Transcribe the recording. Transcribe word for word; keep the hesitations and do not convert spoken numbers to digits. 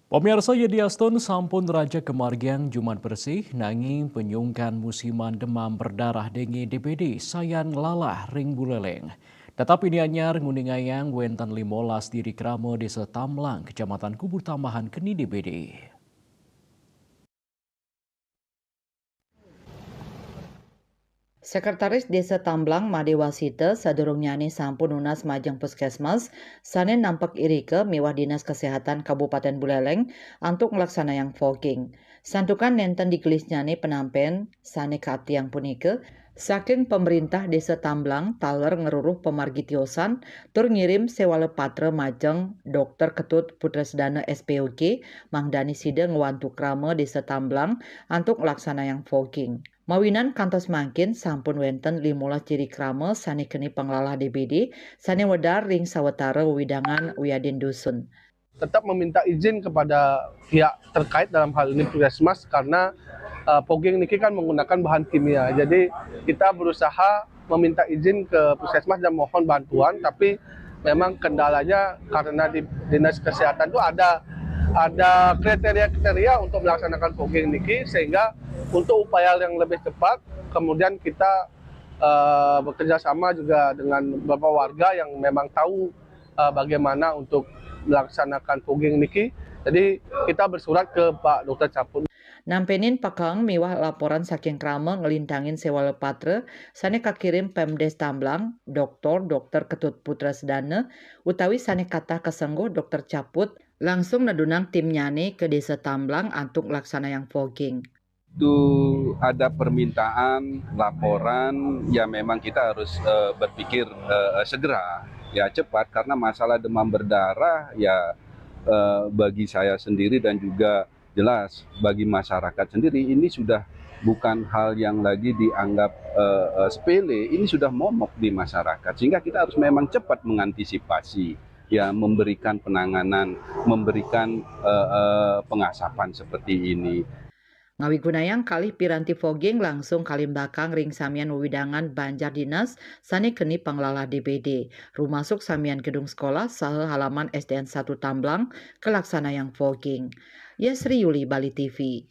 Pemirsa, Yedi Astun sampun raja kemargiang Jumat bersih, nanging penyungkan musiman demam berdarah dengue D B D sayan lalah ring Buleleng. Tetap ini anyar nguningayang wenten limolas diri krama Desa Tamblang, Kecamatan Kubur Tambahan keni D B D. Sekretaris Desa Tamblang, Made Wasita, sadurungnyane sampun nunas majeng puskesmas sane nampek irika miwah Dinas Kesehatan Kabupaten Buleleng antuk nglaksanayang fogging. Santukan nenten digelisnyane penampen sane kaatiang punika, saking pemerintah Desa Tamblang taler ngruruh pamargi tiosan tur ngirim sewala patra majeng Dokter Ketut Putresdana S P O G, mangdane sida ngwantu krama Desa Tamblang antuk nglaksanayang fogging. Mawinan kantos mangkin sampun wenten limolas ciri krama sane keni panglalah D B D sane wedar ring sawetara wewidangan wiadin dusun. Tetap meminta izin kepada pihak terkait, dalam hal ini Puskesmas, karena uh, fogging niki kan menggunakan bahan kimia. Jadi kita berusaha meminta izin ke Puskesmas dan mohon bantuan, tapi memang kendalanya karena di Dinas Kesehatan itu ada ada kriteria-kriteria untuk melaksanakan fogging niki, sehingga untuk upaya yang lebih cepat, kemudian kita uh, bekerja sama juga dengan beberapa warga yang memang tahu uh, bagaimana untuk melaksanakan fogging niki. Jadi kita bersurat ke Pak Dokter Caput. Nampenin pakeng miwah laporan saking krama nglintangin sewala patra sane kakirim Pemdes Tamblang, Doktor Dokter Ketut Putra Sedana, utawi sane katah kasengguh Dokter Caput, langsung nedunang timnyane ke Desa Tamblang antuk nglaksanayang fogging. Itu ada permintaan laporan, ya memang kita harus uh, berpikir uh, segera, ya cepat, karena masalah demam berdarah ya uh, bagi saya sendiri dan juga jelas bagi masyarakat sendiri ini sudah bukan hal yang lagi dianggap uh, uh, sepele, ini sudah momok di masyarakat, sehingga kita harus memang cepat mengantisipasi, ya memberikan penanganan, memberikan uh, uh, pengasapan seperti ini. Ngawigunayang kalih piranti fogging langsung kalimbakang ring samian wewidangan banjar dinas sane keni panglalah D B D, rumasuk samian gedung sekolah saha halaman S D N satu Tamblang kalaksanayang fogging. Yasri Yuli, Bali T V.